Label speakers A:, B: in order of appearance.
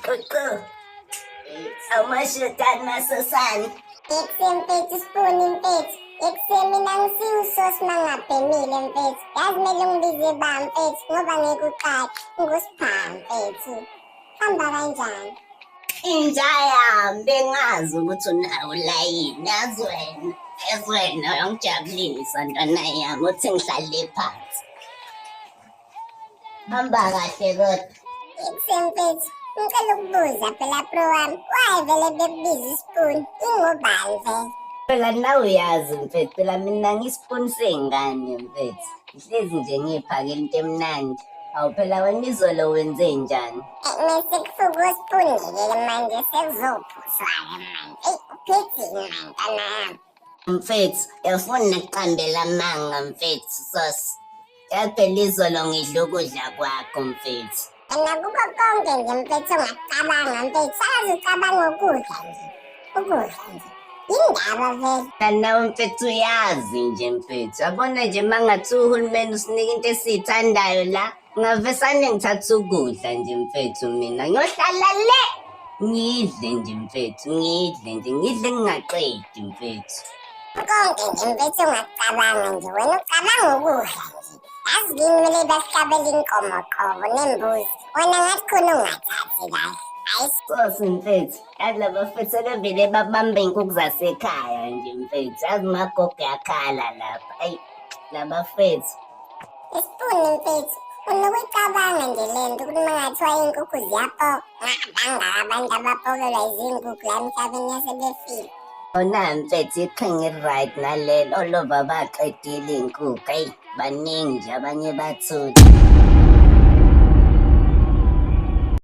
A: Kuku. Awumashodani masosane.
B: Ekuseni mfethu spoon mfethu. Ekuseni mina ngisiwusosi mangabhemile mfethu. Yazi kumele ungibize ba mfethu ngoba ngeke uqale. Ngusipha mfethu. Hamba kanjani?
A: Inja yami bengazi ukuthi unawo ulayini. Yazi wena. Yazi wena uyangijabulisa ntwana yami uthi ngihlale phansi. Hamba kahle kodwa.
B: Ekuseni mfethu. Ngicela ukubuza phela bro wami. Why vele bekubiza ispoon? Ingobani vele?
A: Phela nawe uyazi mfethu, phela mina ngisipuni sey'ngane mfethu. Ngihlezi nje ngiyiphakela into emnandi. Awu phela wena izolo wenze njani?
B: Mese kufuka uspoon-ke manje sekuzophuzwa-ke manje. Eyi uphethini mantana yami?
A: Mfethu, uyafuna nakuqambela amanga mfethu sos. Yazi phela izolo ngidla ukudla kwakho mfethu.
B: Wena kukho konke nje mfethu ongakucabanga mfethu sakaze ucabanga ukudla nje. Ukudla nje. Yindaba vele.
A: Kanti nawe mfethu uyazi nje mfethu. Yabona nje uma ngathiwa uhulumeni usinika into esiyithandayo la, ngavesane ngithatha ukudla nje mfethu mina. Ngiyohlala le ngidle nje mfethu, ngidle nje, ngidle ngingaqedi mfethu.
B: Konke nje mfethu ongakucabanga nje wena ucabanga ukudla nje. Yazi kimi kumele basihlabele inkomo qobo nembuzi. Wena ngathi khona ungathathi kahle. Hayi
A: Sosi mfethu, yazi laba mfethu sebevele babambe iy'nkukhu zasekhaya nje mfethu. Yazi magogo yakhala lapha. Ayi, laba mfethu.
B: Isipuni mfethu unokuyicabanga nje le nto ukuthi uma ngathiwa iy'nkukhu ziyapoka bangaka abantu abapokelwa izinkukhu la emhlabeni esebefile.
A: Ona mfethu iqhinga i-right nalelo olova baqedile iy'nkukhu. Ayi, baningi nje abanye bathule.